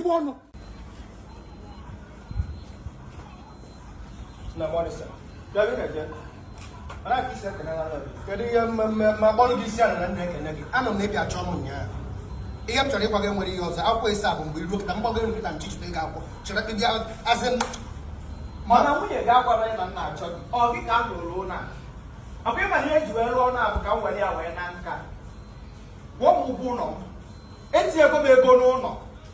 ezigbo ọnụ. Na morning, sir. Bịa bịa na-eje. Ọ na-aka isi ekene landlord. Kedu ihe mmemme ma kpọrọ gị isi ala na ndị ekene gị? Anọ m na ịbịa chọọ m ụnyaahụ. Ihe m chọrọ ịgwa gị nwere ihe ọzọ. Akwụkwọ ịsa bụ mgbe iruo kịta mgbago elu kịta nchichite ị ga-akwụ chere gị bịa asị m. Mana nwunye gị agwara ya na m na-achọ gị. Ọ gị ka m lụrụ ụlọ a. Ọ bụ ịma na ihe eji wee rụọ ụlọ a bụ ka m were ya wee na nka. Kwụọ m ụgwọ ụlọ m. Etinyego m ego n'ụlọ.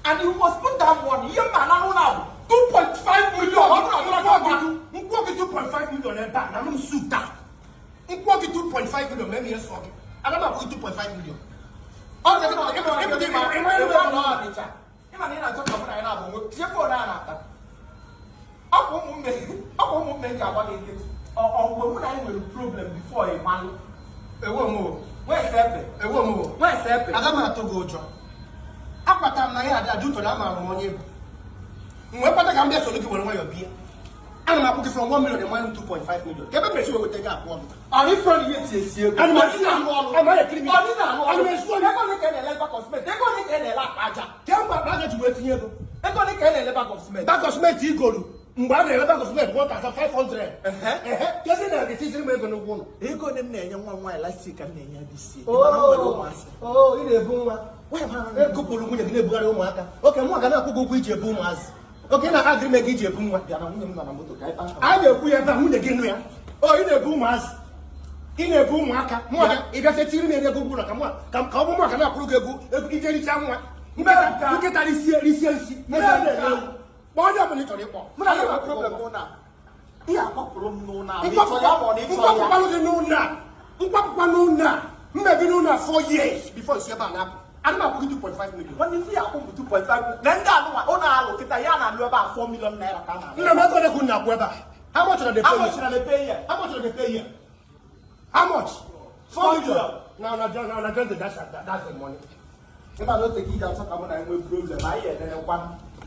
And you must put down money. Ihe m ma na n'ụlọ a bụ 2.5 million. Ọ bụrụ na ọ bụrụ na Nkwụọ gị 2.5 million ebe a na m suit a. Nkwụọ gị 2.5 million ma eme ihe sọ gị. Ana m akwụ gị 2.5 million. Ọ bụ na ịpụta ịma ebe ọ nọ Ọnịcha. Ịma na ị na-achọ ka mụ na ya na-abụ nwe tinye phone a na-ata. Ọ bụ ụmụnne ọ bụ ụmụnne ji agba gị nkịtị. Ọ mgbe mụ na anyị nwere problem before ị malụ. Ewo m o. Nwee sepe. Ewo m o. Nwee sepe. Aga m atụ gị ụjọ. Akwatara m na ya adị adị ụtọ na amaara m onye bụ. M wee kwata ka m bịa soro gị were nwayọọ bie. Ana m akwụ gị from 1 million to 2.5 million. Ka ebe m esi wee weta ego akwụ ọnụ. Ọ ní fún ihe ti esi ego. Ana m Ọ ní na-alụ ọrụ. Ana m ekiri m. Ọ ní na-alụ ọrụ. Ana m esi ọrụ. Ego ole ka ị na-ele bag of cement? Ego ole ka ị na-ele akpa aja? Kemgbe akpa aja ji wee tinye ego. Ego ole ka ị na-ele bag of cement? Bag of cement igolu mgbe a na-ere bag of cement 1500. Ehe. Kezi na ga-etiziri m ego n'ụgwọ ụlọ. Ego ole m na-enye nwa m nwaanyị last year ka m na-enye ya this year. Oh, Mana m nwere ụmụazị. oh, ị na-ebu nwa. Egopụrụ nwunye gị na-ebugharị ụmụaka. Oke mụ ga na-akwụ gị ụgwọ iji ebu ụmụazị. Oke na agri m ego iji ebu nwa. Bịa na nwunye m nọ na moto ka anyị kpaa nkata. A na-ekwu ya ebe a nwunye gị nụ ya. O ị na-ebu ụmụazị. Ị na-ebu ụmụaka. Mụ ga ị bịa tiri m ego ụgwọ ụlọ ka mụ ka ka ọ bụ mụ ga na-akwụrụ gị ego ego ije richa nwa. Nkịta nkịta risie risie nsị. Eze a na-ele ewu. Kpọọ onye ọbụla ị chọrọ ịkpọ. Mụ na gị nwere problem n'ụlọ a. Ihe akwapụrụ m n'ụlọ a. Ị chọrọ ya ma ọ na ị chọrọ ya. Nkwapụkwanụ gị n'ụlọ a. Nkwapụkwa n'ụlọ a. Mmebi n'ụlọ a 4 years before nsi ebe a na-apụ. Ana m akwụ gị 2.5 million. Nwanne ife ya akwụ m 2.5 na ndị anụnwa ụlọ alụ kịta ya na-alụ ebe a 4 million naira ka a na-alụ. Nna m ego ole ka unu na-akwụ ebe a? How much are they How paying? much na they pay here? How much are they pay here? How much? 4 million. Million. Now, now, now, now, just that's the money. Ịma na ote ka ị ga-achọ ka mụ na enwe problem, anyị enenekwa.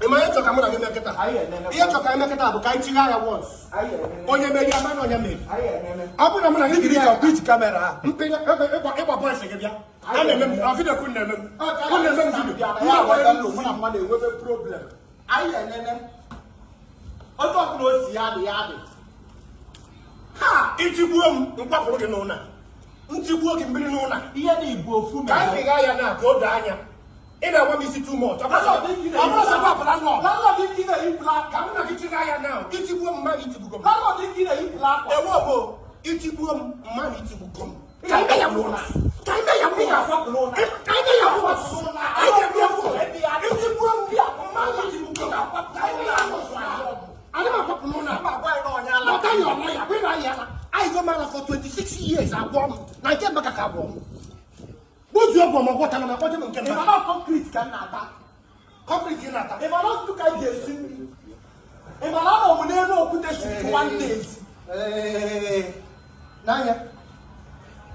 Ị ma ihe chọ ka mụ na gị mee kịta? Anyị enene. Ihe chọ ka anyị mee kịta bụ ka anyị chigha ya once. Anyị enene. Onye meri ama na onye meri. Anyị enene. Ọ bụrụ na mụ na gị jiri Iji iji camera a. mpịnye ịgba bọịsị gị bịa. A na-eme m ọ video ka unu na-eme m. Unu na-eme m video. Bịa na ya weta ndụ mụ na mmadụ enwebe problem. Anyị enene. Otu ọbụla o si ya dị ya dị. Ha! Itigbuo m nkwapụrụ gị n'ụlọ a. Ntigbuo gị mmiri n'ụlọ a. Ihe na igbo ofu Ka anyị mere. pịgha ya na ka o doo anya. Ị na-enwe m isi too much. Ọ bụrụ sọ kwapụ landlord. Landlord ị na-eyipụla Ka aka. mụ na gị chigha ya na itigbuo m mmadụ itigbugo m. Landlord ị na-eyipụla akwa. Ewe bụ itigbuo m mmadụ itigbugo m. Ka anyị mee ya once. Ka anyị mee ya Ị once. ga-akwapụ n'ụlọ. Ka anyị mee ya once. Anyị ga-eme ya once. Itigbuo m mmadụ itigbugo m. Ka anyị mee ya once. Anyị ma akwapụ n'ụlọ a. Ma gwa anyị na ọnya ala. Lọta ya ọlọ ya, kwere anyị ala. Anyị go mara for 26 years agwọ m. Na nke mbaka ka agwọ m. Gbuzuo ọgwụ m ọgwọtara m akpọje m nke Ị ma mbaka. na concrete ka m na-ata. Concrete ị na-ata. Ị ma na ntụ ka m ji esi nri. Ị ma na anọ m n'elu okwute 61 days. Ee, n'anya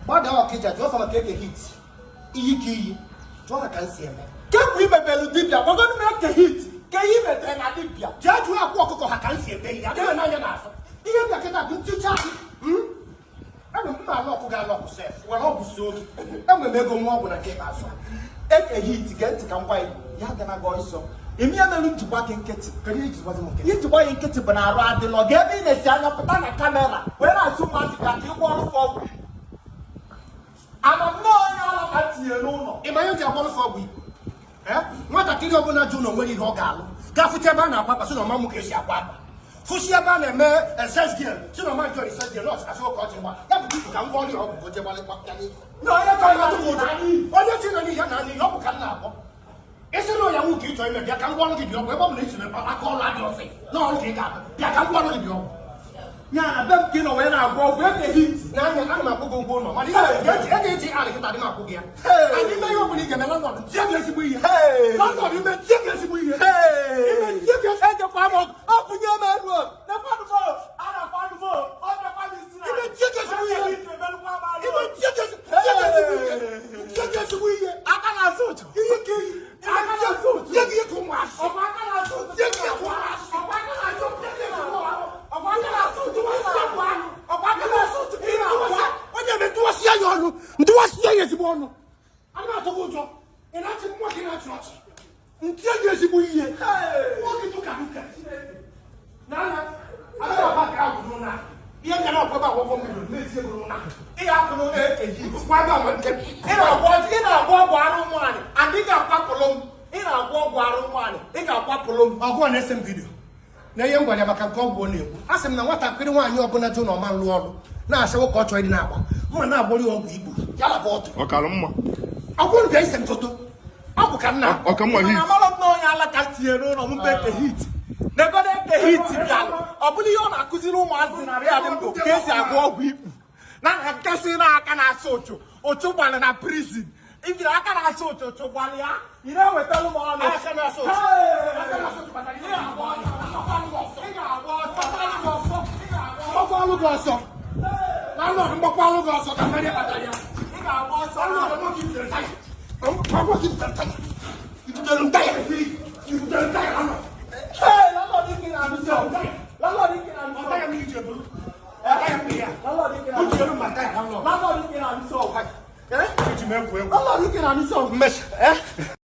gbada Ọkịja jụọ fa maka Eke Hit iyi ka iyi jụọ ha ka m si eme. Kemgbe ị mepere dibịa, gwagodu m Eke Hit ka ihe i metere na dibịa. Jee jụọ akwa ọkụkọ ha ka m si eme ihe adịghị n'anya n'azụ. Ihe bịa kịta bụ nticha gị. Enwe m mma alọkụ gị alọkụ sef were ọgwụ so gị. Enwere m ego nwa ọgwụ na nke ikpeazụ a. Eke Hit, gee ntị ka m gwa gị, ya gana gị ọsọ. Ime ya mere njikwa gị nkịtị. Kedu ihe iji gwazi m nke? Ihe njikwa gị nkịtị bụ na arụ adịlọ gị ebe ị na-esi anya pụta na camera wee na-asị ụmụazị ka ka ịgwọ ọrụ ọgwụ. Ama nnọọ onye ala ka m tinye n'ụlọ. Ị ma ihe m ji agwọrọ ọgwụ Igbo? Nwatakịrị ọbụla jụ na onwere ihe ọ ga-alụ gafụcha ebe a na-akwa akwa sị na ọma mụ ka esi akwa akwa fụsi ebe a na-eme sex girl sị na ọma njọ sex girl nọọsụ asị ụka ọchị gba ya bụ tupu ka m gwa ọrịa ọgwụ ka o jee gbalịkwa ya n'ihu. Na onye Ka ọ na-atụ m ụjọ. Onye chi na n'ihe na n'ihe ọ bụ ka m na-agwọ. Isi na ya nwoke ịchọ ime bịa ka m gwa ọrụ gị dị ọgwụ ebe ọ bụ na isi na aka ọrụ adị ọsị na ọrụ ka ị ga-abụ bịa ka m gwa ọrụ gị dị ọgwụ. Ya na be m ka ị nọ wee na-agwọ ọgwụ Eke Hit. N'anya ana m akwụ gị ụgwọ ụlọ mana ihe ego eji alị kịta dị m akwụ gị ya. Anyị ime ihe ọbụla ị ga-eme landlord tie gị ezigbo ihe. Landlord ime tie gị ezigbo ihe. Ime tie gị Ejekwa m ọgụ, ọ bụnye m elu o. Nekwanụ m o, a na-akwanụ m o, ọ bịakwa m isi na. Ime tie gị ezigbo ihe. Eke Hit emelụkwa m alụ. Ime tie gị ezigbo ihe. Tie gị ezigbo ihe. Aka na-asụ ụtụ. Ihe ka iyi. Aka na-asụ ụtụ. Tie gị ihe ka ụmụasị. Ọkwa aka na-asụ ụtụ. Tie gị ihe ka ụmụasị. Ọkwa aka na-asụ ụtụ. Ọkwa aka na-asụ ụtụ. Ọkwa aka na-asụ ụtụ. Ị na-akwa. Onye eme ntụwasịa ya ọnụ ntụwasịa ya ezigbo ọnụ. Ana m atụ gị ụjọ. Ị na-achị mmụọ ka ị na-achị ọchị. Ntie gị ezigbo ihe. Nwoke tụka nka. Na na agaghị ọba ka agwụ n'ụlọ a. Ihe m gara ọgwụ ebe agwụgwọ mmiri na-esi ego n'ụlọ a. Ị ga-apụ n'ụlọ eke hit. Kwa ebe ama nke Ị na-agwọ ọgwụ arụ nwaanyị and ị ga-akwapụlụ m. Ị na-agwọ ọgwụ arụ nwaanyị, ị ga-akwapụlụ m. Ọgụ a na-ese m video na ihe m gwara ya maka nke ọgwụ ọ na-ekwu. A sị m na nwatakịrị nwaanyị ọbụla jụ na ọma nlụ ọrụ na-achọwo ka ọ chọọ ịdị na-agba mma na-agbọrọ ya ọgwụ igbo ya laba ọdụ. Ọkara mma. Ọgwụ nke ise m foto ọgwụ ka nna. Ọka mma Mana hit. amarọ m na onye alaka tinyere n'ụlọ m bụ eke hit. Negodo eke hit bịalụ, ọ bụrụ ihe ọ na-akụziri ụmụazị na ya dị mbụ ka esi agwọ ọgwụ ikpu na nkesị na aka na-asa ụchụ ụchụ gbalị na prison ibiri aka na-asa ụchụ ụchụ gbalị ya, ị na-ewetara m ọnụ. Aka na-asa ụchụ. Hey! Aka na-asa ụchụ kpatara ihe Ị ga-agba ọsọ, ị ga-agba ọsọ, ị ga-agba ọsọ, ị ga-agba ọsọ. Mgbakwalụ gị ọsọ landlord, mgbakwalụ gị ọsọ ka mmadụ kpatara ya. Ị ga-agba ọsọ. Landlord, mụ gị butere taya. Mụ gị butere taya. I butere m taya. I butere m taya, landlord. Hey, landlord, ike na-alụsị ọgụ. Landlord, ike na-alụsị Ọ taya ọgụ. m iji eburu. Taya m ya. Landlord, ike na-alụsị Butere m ma taya, landlord. Landlord, ike na-alụsị ọgụ. Eji m egwu egwu. Landlord, ike na-alụsị ọgụ. Mmesa. Eh?